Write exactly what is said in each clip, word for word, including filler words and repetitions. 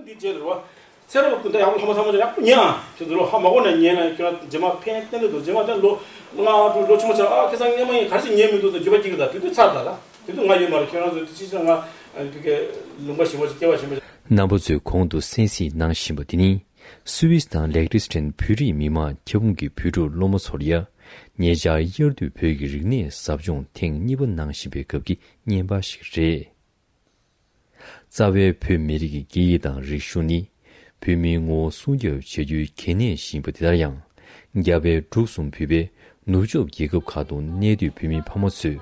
འདི་རྗེས་ལ་རོ། ཚེ་རབས་ཀུན་ད་ཡག་པོ་ལྷ་མོ་ཚང་མ་ཅིག་ཡག་པོ་ཉན་ཨ། ཁྱོད་ཚོ་ལོ་ཧ་མ་གོ་ན་ཉན་ན་ཁྱོད་རང་རྗེས་མ་ཕན་ཏན་ཏན་འདུག་རྗེས་མ་ད་ལོ་ལྔ་དྲུག་ལོ་ཆུང་མ་ཆགས་ཨ་ཁ་སང་སྔོན་མ་ཡིན་ག་རེ་ཞིག་ཉན་མི་འདུག་ཟེར་འགྱོད་པ་སྐྱེ་གི་ད་དེ་དུས་ཚར་ད་ད་དེ་དུས་ང་ཡོད་མ་རེད། ཁྱོད་རང་ཚོ་དེ་ཅི་ཅི་ང་བི་གའི་ལུང་པ་ཞིམ་པོ་ཞིག་སྐྱེ་བ་ཞིམ་པོ་ཞིག་རྣམ་པ་ཚོས་གོང་དུ་གསན་གཟིགས་གནང་བཞིན་པ་འདི་ནི་སུད་སི་དང་ལེག་ཏི་སི་ཐན་བོད་རིགས་མི་མང་ཁྱབ་ཁོངས་ཀྱི་བོད་ཕྲུག་སློབ་མ་ཚོར་ཡ། ཉེ་ཆར་དབྱར་དུས་བོད་ཀྱི་རིག་གནས་ཟབ་སྦྱོང་ཐེངས་གཉིས་པ་གནང་བཞིན་པའི་སྐབས་ཀྱི་བརྙན་པར་ཞིག་རེད། རྩ་བའི་བོད་མི་རིགས་ཀྱི་སྐད་ཡིག་དང་རིག་གཞུང་ནི། བོད་མིའི་ངོ་བོ་སྲུང་སྐྱོབ་བྱ་རྒྱུའི་གལ་གནད་ཞིག་ཡིན་པ་དེ་ལྟར་ཡང་། རྒྱ་བལ་འབྲུག་གསུམ་བོད་པའི་ནུབ་ཕྱོགས་རྒྱལ་ཁབ་ཁག་ཏུ་གནས་སྡོད་བོད་མི་ཕ་མ་ཚོས་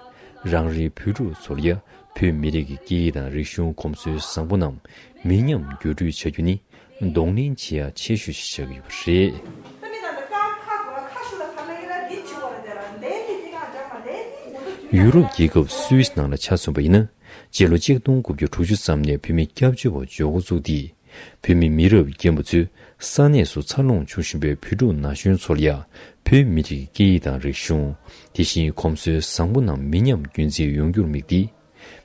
རང་རེའི་བོད་ཕྲུག་ཚོར་ཡ་བོད་མི་རིགས་ཀྱི་སྐད་ཡིག་དང་རིག་གཞུང་གོམས་སྲོལ་བཟང་པོ་རྣམས་མི་ཉམས་བསྒྱུར་སྤྲོད་བྱ་རྒྱུ་ནི་གདོང་ལེན་བྱེད་ཡ་ཆེ་ཤོས་ཤིག་ཆགས་ཀྱི་ཡོད་པ་རེད། ཡུ་རོབ་རྒྱལ་ཁབ་སུད་སི་ནང་ལ་ཆ་མཚོན་པ་ཡིན་ན། སྤྱི་ལོ་གཅིག་སྟོང་དགུ་བརྒྱ་དྲུག་ཅུ་ཙམ་ནས་བོད་མི་སྐྱབས་བཅོལ་བ་འབྱོར་འགོ་བཙུགས་ཏེ། བོད་མི་མི་རབས་རྒན་པ་ཚོས་ས་གནས་སུ་འཚར་ལོངས་བྱུང་བཞིན་པའི་བོད་ཕྲུག་ན་གཞོན་ཚོར་ཡང་བོད་མི་རིགས་སྐད་ཡིག་དང་རིག་གཞུང་། དེ་བཞིན་གོམས་སྲོལ་བཟང་པོ་རྣམས་མི་ཉམས་རྒྱུན་འཛིན་ཡོང་རྒྱུར་དམིགས་ཏེ།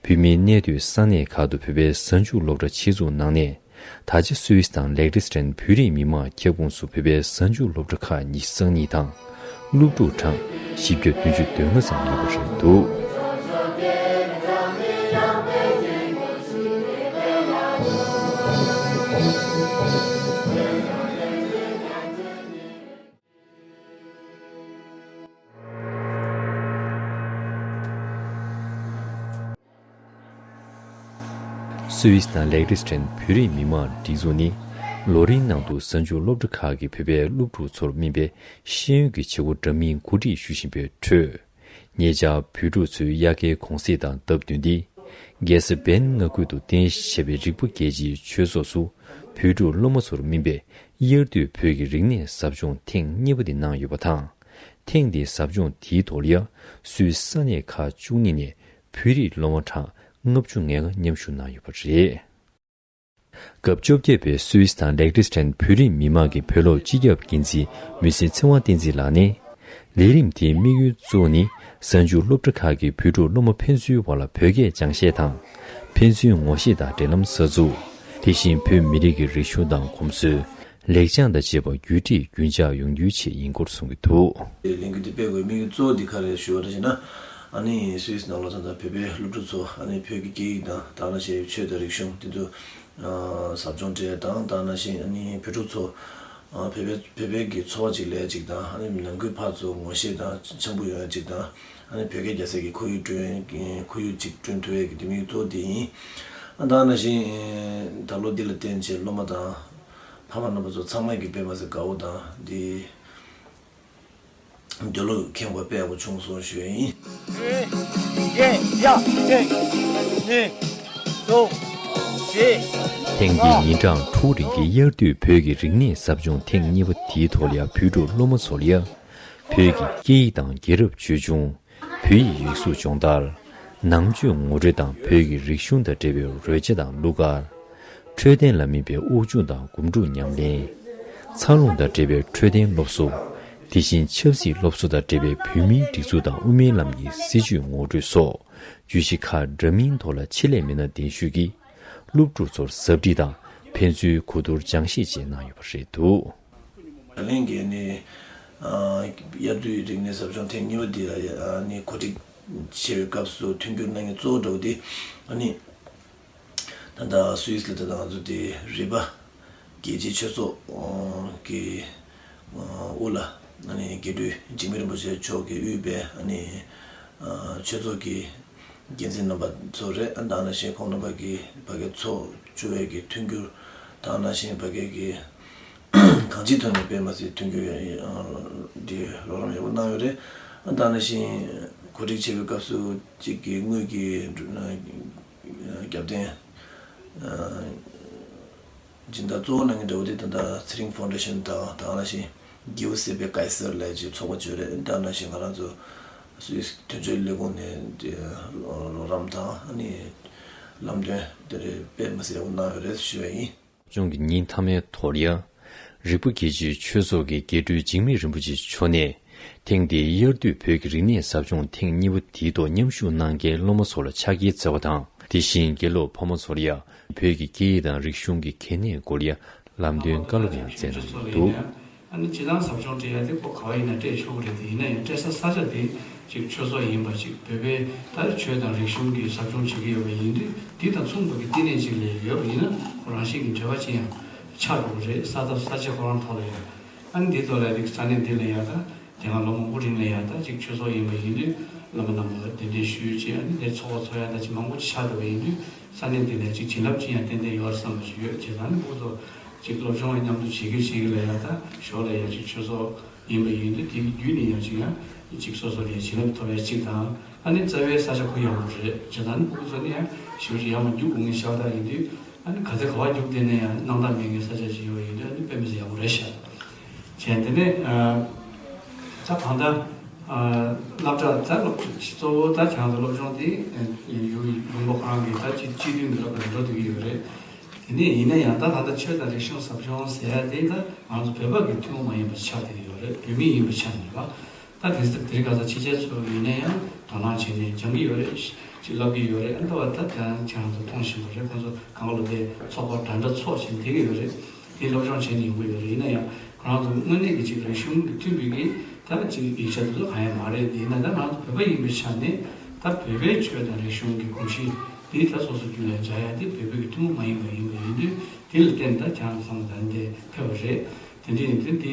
བོད་མིའི་གནས་སྡོད་ས་གནས་ཁག་ཏུ་བོད་པའི་གཟའ་མཇུག་སློབ་གྲྭ་ཆེད་འཛུགས་གནང་ནས། ད་ཆ་སུད་སི་དང་ལེག་ཏི་སི་ཐན་བོད་རིགས་མི་མང་ཁྱབ་ཁོངས་སུ་བོད་པའི་གཟའ་མཇུག་སློབ་གྲྭ་ཁག་ཉི་ཤུ་རྩ་གཉིས་དང་། སློབ་ཕྲུག་གྲངས་བཞི་བརྒྱ་བདུན་ཅུ་དོན་ལྔ་ཙམ་ཡོད་པ་རེད་འདུག་སུད་སི་དང་ལེག་ཏི་སི་ཐན་བོད་རིགས་མི་མང་སྒྲིག་འཛུགས་ནི། ལོ་རེའི་ནང་དུ་གཟའ་མཇུག་སློབ་གྲྭ་ཁག་གི་བོད་པའི་སློབ་ཕྲུག་ཚོར་སྨིན་པའི་ཤེས་ཡོན་གྱི་བྱེད་སྒོ་འདྲ་མིན་གོ་སྒྲིག་ཞུ་བཞིན་པའི་ཁྲོད། ཉེ་ཆར་བོད་ཕྲུག་ཚོའི་དབྱར་ཁའི་གུང་སེང་དང་སྟབས་བསྟུན་ཏེ། རྒྱལ་ས་བན་མངའ་ཁུལ་དུ་རྟེན་གཞི་བྱས་པའི་རིག་པ་རྒྱལ་སྤྱིའི་ཆོས་ཚོགས་སུ་བོད་ཕྲུག་སློབ་མ་ཚོར་སྨིན་པའི་དབྱར་དུས་བོད་ཀྱི་རིག་གནས་ཟབ་སྦྱོང་ཐེངས་གཉིས་པ་དེ་གནང་ཡོད་པ་དང་། ཐེངས་འདིའི་ཟབ་སྦྱོང་དེའི་ཐོག་ལ་ཡང་སུད་སི་ས་གནས་ཁག་བཅུ་གཉིས་ནས་བོད་རིགས་སློབ་མ་གྲངས་ལྔ་བཅུ་ང་ལྔ་མཉམ་ཞུགས་གནང་ཡོད་པ་རེད། སྐབས་བཅོ་བརྒྱད་པའི་སུད་སི་དང་ལེག་ཏི་སི་ཐན་བོད་རིགས་མི་མང་གི་བོད་སློབ་སྤྱི་ཁྱབ་འགན་འཛིན་མུས་སེར་ཚེ་དབང་བསྟན་འཛིན་ལགས་ནས། ལས་རིམ་དེའི་དམིགས་ཡུལ་གཙོ་བོ་ནི་གཟའ་མཇུག་སློབ་གྲྭ་ཁག་གི་བོད་ཕྲུག་སློབ་མ་ཕན་ཚུན་བར་ལ་བོད་སྐད་སྦྱང་ཤེས་དང་། ཕན་ཚུན་ངོ་ཤེས་དང་འབྲེལ་ལམ་གསར་འཛུགས། དེ་བཞིན་བོད་མི་རིགས་ཀྱི་རིག་གཞུང་དང་གོམས་སྲོལ། ལེགས་བྱང་དང་བཅས་པ་བརྒྱུད་སྒྲིག་རྒྱུན་འཇགས་ཡོང་རྒྱུའི་ཆེད་ཡིན་སྐོར་གསུངས་ཀྱི་འདུག་ལས་འགུལ་འདི་སྤེལ་དགོས་དམིགས་ཡུལ་གཙོ་བོ་འདི་ག་རེ་ཞུ་བ་རེད་ཟེར་ན། ཨ་ནི་སུད་སི་ནང་ལོ་ཙང་ཙང་བོད་པའི་སློབ་ཕྲུག་ཚོ་ཨ་ནི་བོད་ཀྱི་སྐད་ཡིག་དང་དེ་ནང་བཞིན་ཆོས་དང་རིག་གཞུང་དེ་ཚོ་ཨ་ཟབ་སྦྱོང་སྤྲད་དང་དེ་ནང་བཞིན་ཨ་ནི་བོད་ཕྲུག་ཚོ་ཨ་བོད་པའི་བོད་པའི་གི་འཚོ་བ་ཅིག་ལས་ཅིག་དང་ཨ་ནི་ནང་ཁུལ་ཕར་ཚུར་ངོ་ཤེས་དང་འཆམ་པོ་ཡོང་ཡ་ཅིག་དང་ཨ་ནི་བོད་སྐད་རྒྱག་སའི་གི་ཁོར་ཡུག་བསྐྲུན་ཁོར་ཡུག་ཅིག་བསྐྲུན་ཐུབ་ཡ་གི་དེ་དམིགས་ཡུལ་གཙོ་བོ་དེ་ཡིན། ཨ་དེ་ནང་བཞིན་ད་ལོ་འདི་ལ་བརྟེན་བྱས་སློབ་མ་དང་ཕ་མ་རྣམ་པ་ཚོ་ཚང་མ་གི་དཔེ་མ་ཟད་དགའ་བོ་དང་འདི། འདོད་བློ་ཁེངས་པ་དཔེ་ཡག་པོ་བྱུང་སོང་ཞུ་ཡ་ཡིན། ཐེངས་འདིའི་ཉིན་གྲངས་དྲུག་རིང་གི་དབྱར་དུས་བོད་ཀྱི་རིག་གནས་ཟབ་སྦྱོང་ཐེངས་གཉིས་པ་དེའི་ཐོག་ལ་ཡང་བོད་ཕྲུག་སློབ་མ་ཚོར་ཡང་བོད་ཀྱི་སྐད་ཡིག་དང་རྒྱལ་རབས་ཆོས་འབྱུང་། བོད་ཡིག་ཡིག་གཟུགས་སྦྱོང་བརྡར། ནང་ཆོས་ངོ་སྤྲོད་དང་བོད་ཀྱི་རིག་གཞུང་དང་འབྲེལ་བའི་རོལ་ཆ་དང་གླུ་གར། འཕྲོད་བསྟེན་ལ་སྨིན་པའི་དབུགས་སྦྱོང་དང་སྒོམ་སྒྲུབ་ཉམས་ལེན། འཚར་ལོངས་དང་འབྲེལ་བའི་འཕྲོད་བསྟེན་སློབ་གསོ། དེ་བཞིན་ཆབ་སྲིད་སློབ་གསོ་དང་འབྲེལ་བའི་བོད་མིའི་སྒྲིག་འཛུགས་དང་དབུ་མའི་ལམ་གྱི་སྲིད་བྱུས་ངོ་སྤྲོད་སོགས་བརྗོད་གཞི་ཁག་འདྲ་མིན་ཐོག་ལ་ཆེད་ལས་མི་སྣ་གདན་ཞུས་ཀྱིས་སློབ་ཕྲུག་ཚོར་ཟབ་ཁྲིད་དང་ཕན་ཚུན་གོ་བསྡུར་སྦྱང་བཤད་བཅས་གནང་ཡོད་པ་རེད་འདུག་ད་ལན་གྱི་ནི་དབྱར་དུས་རིག་གནས་ཟབ་སྦྱོང་ཐེངས་གཉིས་པ་འདི་ལ་ནི་གོ་སྒྲིག་བྱེད་པའི་སྐབས་སུ་མཐུན་འགྱུར་གནང་མཁན་གཙོ་བོ་འདྲ་བོ་དེ་ནི། ད་ལྟ་སུད་སི་ལ་ད་ལྟ་ང་ཚོ་དེ་རི་པ་རྒྱལ་སྤྱིའི་ཆོས་ཚོགས་ཀྱི་དབུ་ལ་ཨ་ནི་དགེ་ཕྲུག་འཇིགས་མེད་རིན་པོ་ཆེ་མཆོག་གིས་དབུས་པའི་ཨ་ནི་ཆོས་ཚོགས་ཀྱི་འགན་འཛིན་རྣམ་པ་ཚོ་རེད། ཨ་ནི་ད་ནང་བཞིན་ཁོང་རྣམ་པ་གིས་ཕ་གིའི་ཚོགས་བཅུ་བའི་གི་མཐུན་འགྱུར་དང་ནང་བཞིན་ཕ་གི་གི་གང་ཅིའི་ཐོག་ནས་དཔེ་མ་སྲིད་མཐུན་འགྱུར་འདི་རོགས་རམ་ཡག་པོ་གནང་ཡོད་རེད། ཨ་ནི་ད་ནང་བཞིན་གོ་སྒྲིག་བྱེད་པའི་སྐབས་སུ་གཅིག་གི་དངུལ་གྱི་རྒྱབ་རྟེན། སྦྱིན་བདག་གཙོ་བོ་གནང་མཁན་འདྲ་བོ་དེ་ད་ལྟ་ཚེ་རིང་ཕའུན་ཌེ་ཤན་དང་དེ་ནང་བཞིན་གིའུ་སེ་པེ་ཀའི་སར་ལབ་ཅིག་ཚོགས་པ་ཅིག་ཡོད་རེད། དེ་ནང་བཞིན་ང་རང་ཚོ་སུད་སི་དོན་གཅོད་ལས་ཁུངས་ནས་དེ་རོགས་རམ་དང་ཨ་ནི་ལམ་སྟོན་དེ་རེད་དཔེ་མ་སྲིད་ཡག་པོ་གནང་ཡོད་རེད་ཞུ་བ་ཡིན། སྦྱོང་གི་ཉིན་མཐའ་མའི་ཐོག་ལ་ཡང་། རིག་པ་རྒྱལ་སྤྱིའི་ཆོས་ཚོགས་ཀྱི་དགེ་ཕྲུག་འཇིགས་མེད་རིན་པོ་ཆེ་མཆོག་ནས། ཐེངས་འདིའི་དབྱར་དུས་བོད་ཀྱི་རིག་གནས་ཟབ་སྦྱོང་ཐེངས་གཉིས་པ་དེའི་ཐོག་མཉམ་ཞུགས་གནང་མཁན་སློབ་མ་ཚོ་ལ་ཕྱག་འཁྱེར་སྩལ་བ་དང་ དེ་བཞིན་དགེ་སློབ་ཕོ་མོ་ཚོར་ཡང་བོད་ཀྱི་སྐད་ཡིག་དང་རིག་གཞུང་གི་གལ་གནད་སྐོར་ཡང་ལམ་སྟོན་བཀའ་སློབ་ཡང་སྩལ་གནང་ཡོད་འདུག། ཨ་ནི་སྤྱིར་བཏང་ཟབ་སྦྱོང་སྤྲད་ཡ་དེ་ཁོ་ག་བ་ཡིན་ན་སྤྲད་ཆོག་གི་རེད་དེ། ཡིན་ན་ཡང་སྤྲད་ས་ས་ཆ་དེ་ཅིག་ཆོས་ཚོགས་ཡིན་པ་ཅིག་བོད་པའི་ད་ཆོས་དང་རིག་གཞུང་གི་ཟབ་སྦྱོང་བྱེད་ཀྱི་ཡོད་པ་ཡིན་དུས། དེ་དང་མཚུངས་པ་གི་བསྟི་གནས་ཅིག་ལ་ཡོད་པ་ཡིན་ན་ཁོ་རང་བཞིན་གྱི་འབྲེལ་བ་ཅི་ཡང་ཆགས་འགྲོ་གི་རེད། ས་ཐོག་ས་ཆ་ཁོ་རང་ཐོག་ལ་ཡོད། ཨ་ནི་འདི་ཐོག་ལ་རིག་ས་གནས་འདི་ལ་ཡ་ད་དེ་སྔ་ལོ་མང་པོ་རིང་ལ་ཡ་ད་ཅིག་ཆོས་ཚོགས་ཡིན་པ་ཡིན་དུས་བླ་མ་རྣམ་པ་ལ་གདན་འདྲེན་ཞུས་བྱས། ཨ་ནི་དེ་ཚོགས་པ་ཚོགས་ཡ་ད་ཅིག་མང་པོ་ཅིག་ཆགས་འགྲོ་བ་ཡིན་དུས། ས་གནས་འདི་ལ་ཅིག་བྱིན་རླབས་ཅི་ཡང་ཏན་ཏན་ཡོད་བསམ་པ་ཞིག་ཡོད། བྱས་ཙང་ནི་ཕྲུ་གུ་ཚོ་ཅིག་སློབ་སྦྱོང་མཉམ་དུ་བྱེད་ཀྱི་བྱེད་ཀྱི་ལ་ཡ་ད་ཞོར་ལ་ཡ་ཅིག་ཆོས་ཚོགས་ཡིན་པ་ཡིན་དུས། དེ་གི་བརྒྱུད་ནས་ཡ་ཅིག་ཡ་ཅིག་སོ་སོ་ལ་ཡ་བྱིན་རླབས་ཐོབ་ཡ་གཅིག་དང་། ཨ་ནི་རྩ་བའི་ས་ཆ་ཁོ་ཡག་པོ་རེད། བྱས་ཙང་ནི་ཕྲུ་གུ་ཚོ་ནི་ཡ་ཞེ་པོ་ཅིག་ཡར་མར་རྒྱུག་དགོས་མཁན་ཤ་སྟག་ཡིན་དུས། ཨ་ནི་ག་ཚོད་ག་པར་རྒྱུག་བསྡད་ན་ཡང་སྣང་དག་མེད་མཁན་ས་ཆ་ཞིག་ཡོད་པ་ཡིན་དུས། ཨ་ནི་དཔེ་མི་སྲིད་ཡག་པོ་རེད་ཤག། བྱས་དེ་ནས་ཨ་ད་གང་ལྟར་ཨ་སློབ་གྲྭ་ད་སློབ་གཙོ་བོ་ད་ཁྱེད་རང་ཚོ་སློབ་སྦྱོང་དེ་ཨ་ཡུལ་ཡུལ་ལུང་པ་ཁོ་རང་གི་ད་ཅིག་སྤྱི་འཐུས་ཀྱི་སློབ་གྲྭར་འགྲོ་བསྡད་ཀྱི་ཡོད་རེད། དེ་ནས་ཡིན་ན་ཡང་ད་ད་ལྟ་ཆོས་དང་རིག་གཞུང་ཟབ་སྦྱོང་ཟེར་ཡ་དེ་ད་ང་ཚོ་བོད་པ་གི་ཐུན་མོང་མ་ཡིན་པ་ཆགས་བསྡད་ཀྱི་ཡོད་རེད། བོད་མི་ཡིན་པ་ཆགས་ནས་ལ། ད་དེང་སང་དེ་རིང་ཁ་སང་ཕྱི་རྒྱལ་ཚོ་ཡིན་ན་ཡང་དོ་སྣང་བྱས་ནས་སྦྱང་གི་ཡོད་རེད། ཅིག་བསླབ་ཀྱི་ཡོད་རེད། ཨ་ནི་ད་བ་ད་ཁྱེད་རང་ཚོ་མཐོང་བཞིན་པ་རེད། ཁོང་ཚོ་གང་ག་ལོ་དེ་ཚོགས་པ་འདྲ་འདྲ་ཚོགས་བཞིན་བསྡད་ཀྱི་ཡོད་རེད། དེ་སློབ་སྦྱོང་བྱས་ནས་ཡོང་གི་ཡོད་རེད། ཡིན་ན་ཡང་ཁོ་རང་ཚོ་དངོས་གནས་ཀྱི་ཅིག་རིག་གཞུང་གི་མཐུན་པའི་གི་ད་ཅིག་ཡིག་ཆ་དེ་ཚོ་གང་ཡང་མ་རེད། དེ་ཡིན་ན་ད་ང་ཚོ་བོད་པ་ཡིན་པའི་ཆ་ནས་ད་བོད་པའི་ཆོས་དང་རིག་གཞུང་གི་གོམས་གཤིས་དེ་ད་སོ་སོ་རྒྱུད་ལ་འཇགས་ཡ་དེ་བོད་པའི་གི་ཐུན་མོང་མ་ཡིན་པ་ཡིན་པ་ཡིན་དུས། དེ་ལ་བརྟེན་ད་ཁྱེད་རང་ཚོ་ཚང་མ་ད་འདི་ཕེབས་པ་རེད། དེ་འདྲ་ཡིན་དུས་འདི་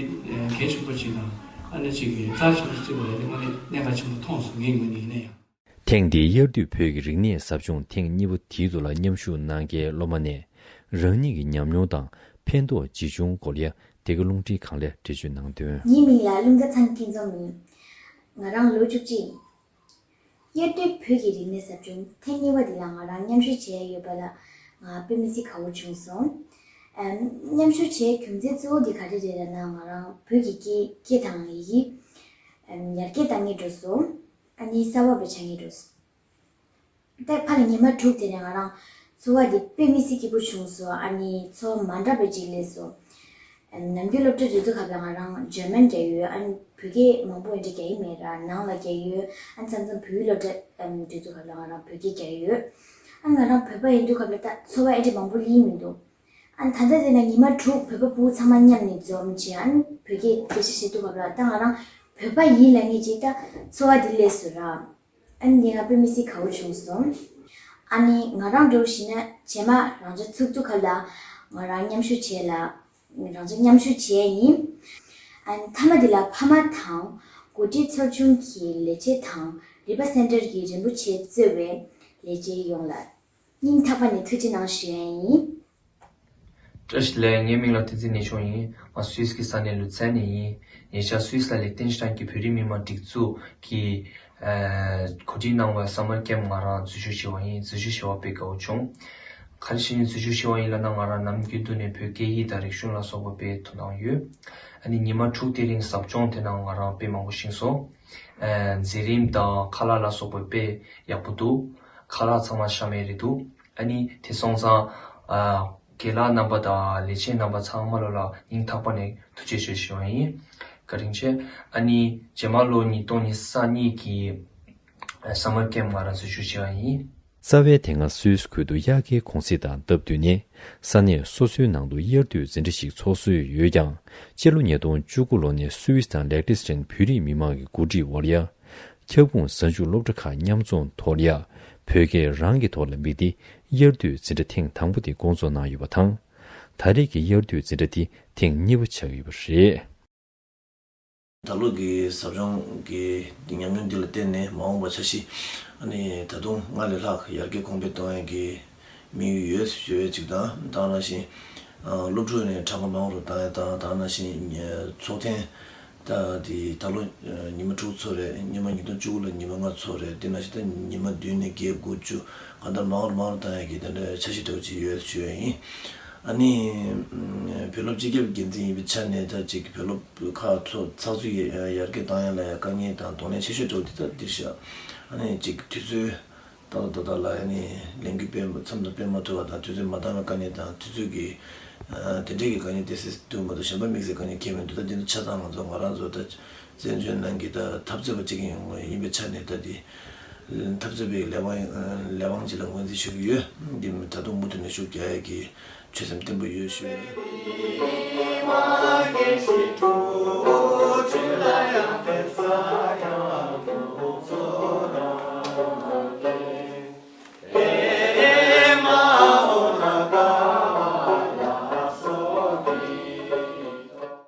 གལ་ཆེན་པོ་ཅིག་དང་། ཨ་ནི་ཅིག་གི་རྩ་ཆེན་པོ་བརྩིས་པ་རེད། དེ་དངོས་གནས་གནད་འགག་ཆེན་པོ་མཐོང་སོང་། ངའི་ངོས་ནས་ཡིན་ན་ཡང་། ཐེངས་འདིའི་དབྱར་དུས་བོད་ཀྱི་རིག་གནས་ཟབ་སྦྱོང་ཐེངས་གཉིས་པ་དེའི་ཐོག་ལ་མཉམ་ཞུགས་གནང་མཁན་སློབ་མ་ནས་རང་ཉིད་ཀྱི་ཉམས་མྱོང་དང་ཕན་ཐོགས་ཇི་བྱུང་སྐོར་ཡང་དེ་གའི་རླུང་འཕྲིན་ཁང་ལ་འགྲེལ་བརྗོད་གནང་དོན། ངའི་མིང་ལ་ཀླུང་རྟ་ཚང་སྐྱིད་འཛོམས་ཡིན། ང་རང་ལོ་བཅུ་གཅིག་ཡིན། དབྱར་དུས་བོད་ཀྱི་རིག་གནས་ཟབ་སྦྱོང་ཐེངས་གཉིས་པ་འདི་ལ་ང་རང་མཉམ་ཞུགས་བྱས་ཡོད་པ་ལ་ང་དཔེ་མི་སྲིད་དགའ་བོ་བྱུང་སོང་། ཨམ། མཉམ་ཞུགས་བྱས་རྒྱུ་མཚན་གཙོ་བོ་འདི་ག་རེ་རེད་ལབ་ན། ང་རང་བོད་ཀྱི་སྐད་སྐད་དང་ཡི་གེ་ཨམ། ཡར་རྒྱས་གཏང་གི་འགྲོ་སོང་། ཨ་ནི་གསར་པ་བེད་སྤྱད་ཀྱི་འགྲོ་སོང་། ད་ཕར་ལ་ཉི་མ་དྲུག་དེ་ནས་ང་རང་ཚོར་བ་འདི་དཔེ་མི་སྲིད་སྐྱིད་པོ་བྱུང་སོང་། ཨ་ནི་ཚོར་བ་མ་འདྲ་བའི་ཅིག་སླེབས་སོང་། ནམ་རྒྱུན་སློབ་གྲྭ་འགྲོ་དུས་སྐབས་ལ་ང་རང་འཇར་མན་རྒྱག་ཡོད། ཨ་ནི་བོད་སྐད་མང་པོ་འདྲ་རྒྱག་གི་མེད་ར། ནང་ལ་རྒྱག་ཡོད། ཨ་ནི་མཚམས་མཚམས་བོད་ཡིག་སློབ་གྲྭ་འགྲོ་དུས་སྐབས་ལ་ང་རང་བོད་སྐད་རྒྱག་ཡོད། ཨ་ནི་ང་རང་བོད་པ་ཡིན་དུས་སྐབས་ལ་ད་ཚོར་བ་ཨེ་འདྲ་མང་པོ་སླེབས་མི་འདུག། ཨ་ནི་ད་ལྟ་དེ་ན་ཉི་མ་དྲུག་བོད་པ་ཕྲུ་གུ་ཚང་མ་མཉམ་ནས་འཛོམས་བྱས། ཨ་ནི་བོད་སྐད་སྐད་ཆ་བཤད་དུས་སྐབས་ལ་ད་ང་རང་བོད་པ་ཡིན་ལབ་མཁན་ཅིག་ད་ཚོར་བ་འདི་སླེབས་སོང་ར། ཨ་ནི་དེ་ང་དཔེ་མི་སྲིད་དགའ་བོ་བྱུང་སོང་། ཨ་ནི་ང་རང་འདྲ་བོ་ཞིག་ན་རྗེས་མ་རང་ཅག་ཚུགས་ཚུགས་ཁ་ལ་ང་རང་མཉམ་ཞུགས་བྱས་ལ། རང་ཅག་མཉམ་ཞུགས་བྱས་ཡིན། ཨ་ནི་མཐའ་མ་དེ་ལ་ཕ་མ་དང་འགོ་ཁྲིད་ཚོགས་ཆུང་གི་ལས་བྱེད་དང་རི་པ་སེན་ཊར་གྱི་རིན་པོ་ཆེ་གཙོས་པའི་ལས་བྱེད་ཡོངས་ལ་སྙིང་ཐག་པ་ནས་ཐུགས་རྗེ་གནང་ཞུ་ཡ་ཡིན། བཀྲ་ཤིས་བདེ་ལེགས། ངའི་མིང་ལ་བསྟན་འཛིན་གནས་ཆུང་ཡིན། ང་སུད་སི་གི་ས་གནས་ལུ་ཙན་ནས་ཡིན། ཉེ་ཆར་སུད་སི་ལ་ལིག་ཏེན་ཤི་ཏན་གྱི་བོད་རིགས་མི་མང་སྒྲིག་འཛུགས་ཀྱིས་ཨ་གོ་སྒྲིག་གནང་བའི་སམ་མར་ཀེམ་ང་རང་འཛུལ་ཞུགས་བྱས་པ་ཡིན། འཛུལ་ཞུགས་བྱས་པ་དཔེ་དགའ་བོ་བྱུང་། ག་རེ་བྱས་ནས་འཛུལ་ཞུགས་བྱས་པ་ཡིན་ལབ་ན། ང་རང་ནམ་རྒྱུན་དུ་ནས་བོད་སྐད་ཡིག་དང་རིག་གཞུང་ལ་སོགས་པ་དཔེ་ཐུགས་སྣང་ཡོད། ཨ་ནི་ཉི་མ་དྲུག་དེ་རིང་ཟབ་སྦྱོང་དེ་ནང་ང་རང་དཔེ་མང་པོ་ཤེས་སོང་། ཨ་མཛད་རིམ་དང་ཁ་ལག་ལ་སོགས་པ་དཔེ་ཡག་པོ་འདུག། ཁ་ལག་ཚང་མ་ཤ་མེད་རེད་འདུག། ཨ་ནི་དེ་སོང་ཙང་ཨ་རྒན་ལགས་རྣམ་པ་དང་ལས་བྱེད་རྣམ་པ་ཚང་མ་ལོ་ལ་སྙིང་ཐག་པ་ནས་ཐུགས་རྗེ་ཆེ་ཞུ་བ་ཡིན། བཀའ་དྲིན་ཆེ། ཨ་ནི་རྗེས་མ་ལོ་ཉིས་སྟོང་ཉི་ཤུ་རྩ་གཉིས་ཀྱི་ཨ་སམ་མར་ཀེམ་ང་རང་འཛུལ་ཞུགས་བྱས་པ་ཡིན། རྩ་བའི་དེ་སྔ་སུད་སི་ཁུལ་དུ་དབྱར་ཁའི་གུང་གསེང་དང་སྟབས་བསྟུན་ནས་ས་གནས་སོ་སོའི་ནང་དུ་དབྱར་དུས་འཛིན་གྲྭ་ཞིག་འཚོགས་སྲོལ་ཡོད་ཀྱང་། སྤྱི་ལོ་ཉིས་སྟོང་བཅུ་དགུ་ལོ་ནས་སུད་སི་དང་ལེག་ཏེན་སི་ཊན་བོད་རིགས་མི་མང་གི་གོ་སྒྲིག་འོག་ལ་ཡ། ཁྱབ་ཁོངས་གཟའ་མཇུག་སློབ་གྲྭ་ཁག་མཉམ་འཛོམས་ཐོག་ལ་ཡ། བོད་སྐད་རང་གི་ཐོག་ལ་དམིགས་ཏེ་དབྱར་དུས་འཛིན་གྲྭ་ཐེངས་དང་པོ་དེ་བསྐོང་ཚོགས་གནང་ཡོད་པ་དང་། ད་རེས་ཀྱི་དབྱར་དུས་འཛིན་གྲྭ་དེ་ཐེངས་གཉིས་པ་ཆགས་ཡོད་པ་རེད། ད་ལོ་གི་ཟབ་སྦྱོང་གི་ཉམས་མྱོང་འདི་ལ་བརྟེན་ནས་མ་འོངས་པ་འཆར་གཞི་ཨ་ནི་ད་དུང་སྔར་ལས་ལྷག་ཡར་རྒྱས་གོང་འཕེལ་གཏོང་ཡས་ཀྱི་དམིགས་ཡུལ་ཡོད་ཞུ་ཡས་ཅིག་དང་། ད་ག་ནང་བཞིན་ཨ་སློབ་ཕྲུག་ནས་གྲངས་ཀ་མང་རུ་བཏང་ཡས་དང་། ད་ག་ནང་བཞིན་ཚོགས་ཐེངས་ད་དེ་ད་ལོ་ཉི་མ་དྲུག་ཚོགས་རེད། སྔོན་མ་ཉིས་སྟོང་བཅུ་དགུ་ལ་ཉི་མ་ལྔ་ཚོགས་རེད། དེ་ནང་བཞིན་ད་ཉི་མ་བདུན་ནས་བརྒྱད་དགུ་བཅུ་གང་ལྟར་མང་རུ་མང་རུ་བཏང་ཡས་ཀྱི་དེ་འདྲ་འཆར་གཞི་འདྲ་བོ་ཅིག་ཡོད་ཞུ་ཡས་ཡིན། ཨ་ནི་བོད་སློབ་སྤྱི་ཁྱབ་འགན་འཛིན་ཡིན་པའི་ཆ་ནས་ད་ཅིག་བོད་སློབ་ཁག་ཚོ་ཚགས་ཚུད་ཡར་རྒྱས་བཏང་ཡ་ལ་ཡ་དཀའ་ངལ་དང་གདོང་ལེན་ཆེ་ཤོས་འདྲ་བོ་དེ་ད་འདིར་བཞག། ཨ་ནི་ཅིག་དུས་ཚོད་ཏག་ཏག་ཏག་ཏག་ལ་ཨ་ནི་ལས་འགུལ་སྤེལ་མཚམས་དང་སྤེལ་མ་ཐུབ་པ་དང་། དུས་ཚོད་མ་འདང་བའི་དཀའ་ངལ་དང་། དུས་ཚོད་ཀྱི་ཨ་དེ་འདྲས་ཀྱི་དཀའ་ངལ་དེ་སྲིད་དུ་མ་གཏོགས་གཞན་པ་དམིགས་བསལ་དཀའ་ངལ་འཁྱེར་མི་འདུག། ད་འདི་ཚོ་ཆ་ཚང་ང་ཚོ་ང་རང་ཚོ་ད་བཙན་བྱོལ་ནང་གི་ད་འཐབ་རྩོད་པ་གཅིག་ཡིན་ཡིན་པའི་ཆ་ནས་ད་འདི་ འཐབ་རྩོད་པའི་ལས་དབང་ལས་དབང་ཅིག་ལ་ངོས་འཛིན་ཞུ་གི་ཡོད། འདི་ད་དུང་མུ་མཐུད་ནས་ཤུགས་རྒྱག་ཡ་གི་ཆོད་སེམས་བརྟན་པོ་ཡོད་ཞུ་ཡ་ཡིན།